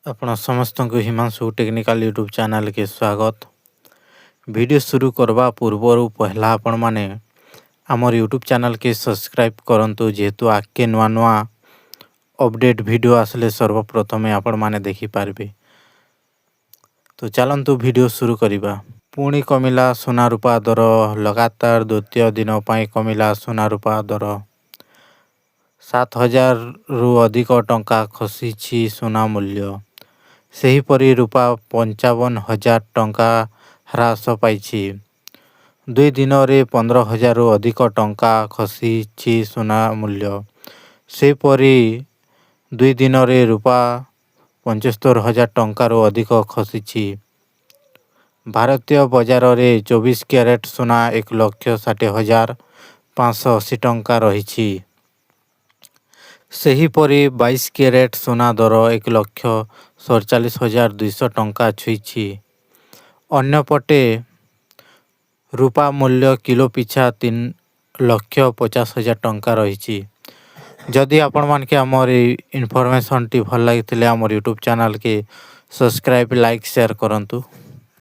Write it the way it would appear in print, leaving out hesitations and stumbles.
ଆପଣ ସମସ୍ତଙ୍କୁ Himanshu technical YouTube ଚ୍ୟାନେଲ୍କେ ସ୍ୱାଗତ। ଭିଡ଼ିଓ ଶୁରୁ କରିବା ପୂର୍ବରୁ ପହିଲା ଆପଣମାନେ ଆମର ୟୁଟ୍ୟୁବ୍ ଚ୍ୟାନେଲ୍କେ ସବସ୍କ୍ରାଇବ୍ କରନ୍ତୁ, ଯେହେତୁ ଆଗକେ ନୂଆ ନୂଆ ଅପଡ଼େଟ୍ ଭିଡ଼ିଓ ଆସିଲେ ସର୍ବପ୍ରଥମେ ଆପଣମାନେ ଦେଖିପାରିବେ। ତ ଚାଲନ୍ତୁ, ଭିଡ଼ିଓ ଶୁରୁ କରିବା। ପୁଣି କମିଲା ସୁନା ରୂପା ଦର। ଲଗାତାର ଦ୍ୱିତୀୟ ଦିନ ପାଇଁ କମିଲା ସୁନା ରୂପା ଦର। 7,000ରୁ ଅଧିକ ଟଙ୍କା ଖସିଛି ସୁନା ମୂଲ୍ୟ। ସେହିପରି ରୂପା 55,000 ଟଙ୍କା ହ୍ରାସ ପାଇଛି। 2 ଦିନରେ 15,000ରୁ ଅଧିକ ଟଙ୍କା ଖସିଛି ସୁନା ମୂଲ୍ୟ। ସେହିପରି 2 ଦିନରେ ରୂପା 75,000 ଟଙ୍କାରୁ ଅଧିକ ଖସିଛି। ଭାରତୀୟ ବଜାରରେ 24 କ୍ୟାରେଟ ସୁନା 1,60,580 ଟଙ୍କା ରହିଛି। ସେହିପରି 22 କ୍ୟାରେଟ ସୁନା ଦର 1,47,200 ଟଙ୍କା ଛୁଇଁଛି। ଅନ୍ୟପଟେ ରୂପା ମୂଲ୍ୟ କିଲୋ ପିଛା 3,50,000 ଟଙ୍କା ରହିଛି। ଯଦି ଆପଣମାନକେ ଆମର ଏଇ ଇନଫର୍ମେସନ୍ଟି ଭଲ ଲାଗିଥିଲେ, ଆମର ୟୁଟ୍ୟୁବ୍ ଚ୍ୟାନେଲ୍କେ ସବସ୍କ୍ରାଇବ୍, ଲାଇକ୍, ସେୟାର କରନ୍ତୁ।